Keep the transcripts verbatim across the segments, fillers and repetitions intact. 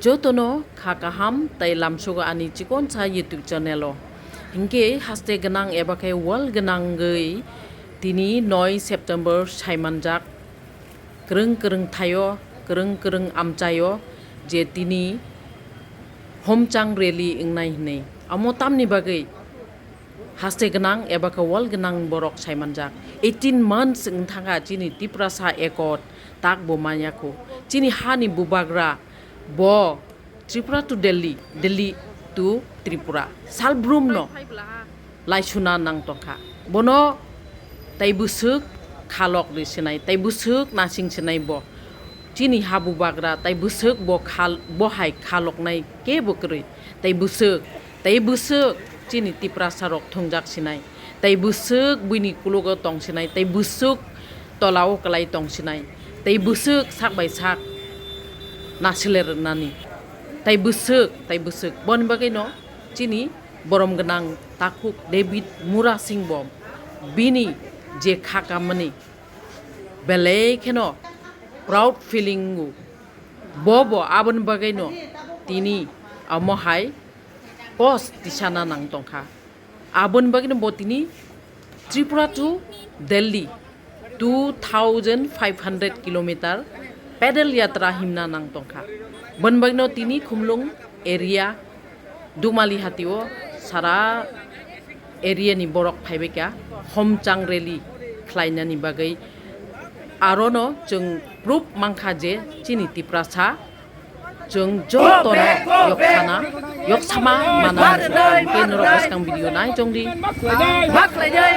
Jotono kha kaham tei lamsugo ani chikonsa YouTube channel o. Hinkhe haste gwnang eba khe wal gwnangwi tini noi September saimanjak. Kwrwng kwrwng thaio, kwrwng kwrwng amchaio je tini Homchang rally wngnai hwnwi. Amo tamni bagwi haste gwnang eba khe wal gwnang borok saimanjak. Eighteen months wng thangkha chini Tiprasa accord tak bo manyakho. Chini hani bubagra bo Tripura to Delhi, Delhi to Tripura. Salbrumno laisuna nang tongkha. Bono tai bwswk khalok ri sinai, tai bwswk nasing sinai bo. Chini habu bagra tai bwswk bo khal-, bo hai khaloknai kebo kwrwi. Tai bwswk, tai bwswk chini Tiprasa rok thwngjak sinai. Tai bwswk buini kulogo tong sinai, tai bwswk tolao kwlai tong sinai, tai bwswk sak bai sak nasile rwnani, tai bwswk, tai bwswk. Boni bagwino chini borom gwnang takhuk David Murasing bo bini je kha kamani belai kheno proud feeling o. Bo bo aboni bagwino tini amo hai post tisana nang tongkha. Aboni bagwino bo tini Tripura to Delhi two thousand five hundred kilometer pedal yatra himna nang tongkha. Boni bagwino tini Khumlung area, Dumali hatio sara area ni borok phaibaikha Homchang rally khlainani bagwi. Arono chwng proof mankha je chini Tiprasa chwng jotono yoksana, yoksama mana hinwi. Tei norok bwskang video nai chongdi. Ma khlainai,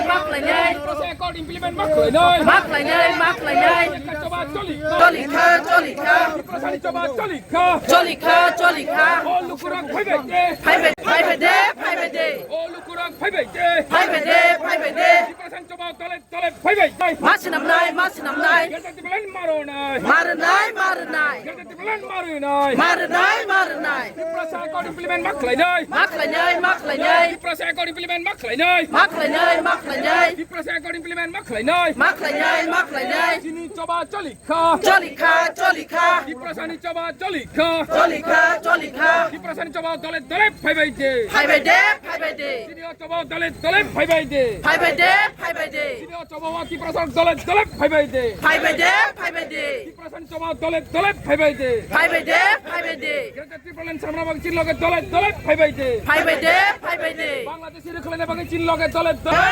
ma khlainai. Tiprasa accord implement ma khlainai. Ma khlainai, ma khlainai. Choba choli. Choli kha, choli kha. Tiprasani choba choli kha. Choli kha, choli kha. O lukurok phaibai de. Phaibai, phaibai de, phaibai de. O lukurok phaibai de. Phaibai de, phaibai de. Tiprasani choba tole Tole phaibai de. Ma swnamnai, ma swnamnai. Greater Tipraland ma rwnai. Ma rwnai, ma rwnai. Greater Tipraland ma rwnai. Ma rwnai, ma rwnai. Tiprasa accord implement ma khlainai. Ma khlainai, ma khlainai. Tiprasa accord implement ma khlainai. Ma khlainai, ma khlainai. Tiprasa accord implement ma khlainai. Ma khlainai, ma khlainai. Chini choba choli kha. Choli kha, choli kha. Tiprasani choba choli kha. Choli kha, choli kha. Tiprasani choba dole dole phaibai de. Phaibai de, phaibai de. Chini choba dole dole phaibai de. Phaibai de, phaibai de. Chini choba Tiprasa dole dole phaibai de. Phaibai de, phaibai de. Tiprasani choba dole dole phaibai de. Phaibai de, phaibai de. Greater Tipraland samna bang chini loge dole dole phaibai de. Phaibai de, phaibai de. Bangladeshi rwkhlaina bang chini loge dole dole.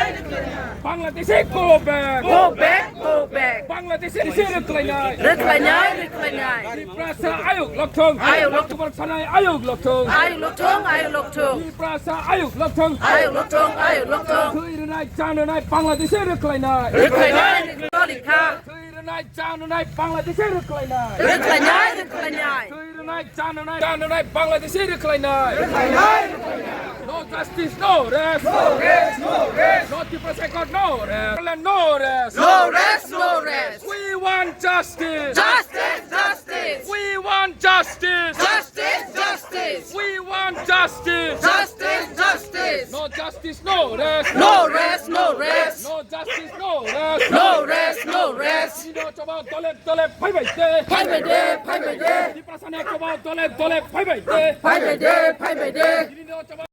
Bangladeshi go back. Go back, go back. Bangladeshi rwkhlainai. Rwkhlainai, rwkhlainai. Tiprasa ayuk lokthong. Ayuk lokthong. October sanai ayuk lokthong. Ayuk lokthong, ayuk lokthong. Tiprasa ayuk lokthong. Ayuk lokthong, ayuk lokthong. Thwi rwnai, cha rwnai, Bangladeshi rwkhlainai. Rwkhlainai, rwkhlainai. Thwi rwnai, cha rwnai, Bangladeshi rwkhlainai. Rwkhlainai, rwkhlainai. Thwi rwnai, cha rwnai, cha rwnai, Bangladeshi rwkhlainai. Rwkhlainai, rwkhlainai. No justice, no rest. No rest, no rest. No Tiprasa accord, no rest. No rest, no rest. We want justice. Justice, justice. We want justice. Justice, justice. We want justice. Justice, justice. No justice, no rest. No rest, no rest. No justice, no rest. No rest, no rest. Chini choba dole dole phaibai de. Phaibai de, phaibai de. Tiprasani choba dole dole phaibai de. Phaibai de, phaibai de. Chini choba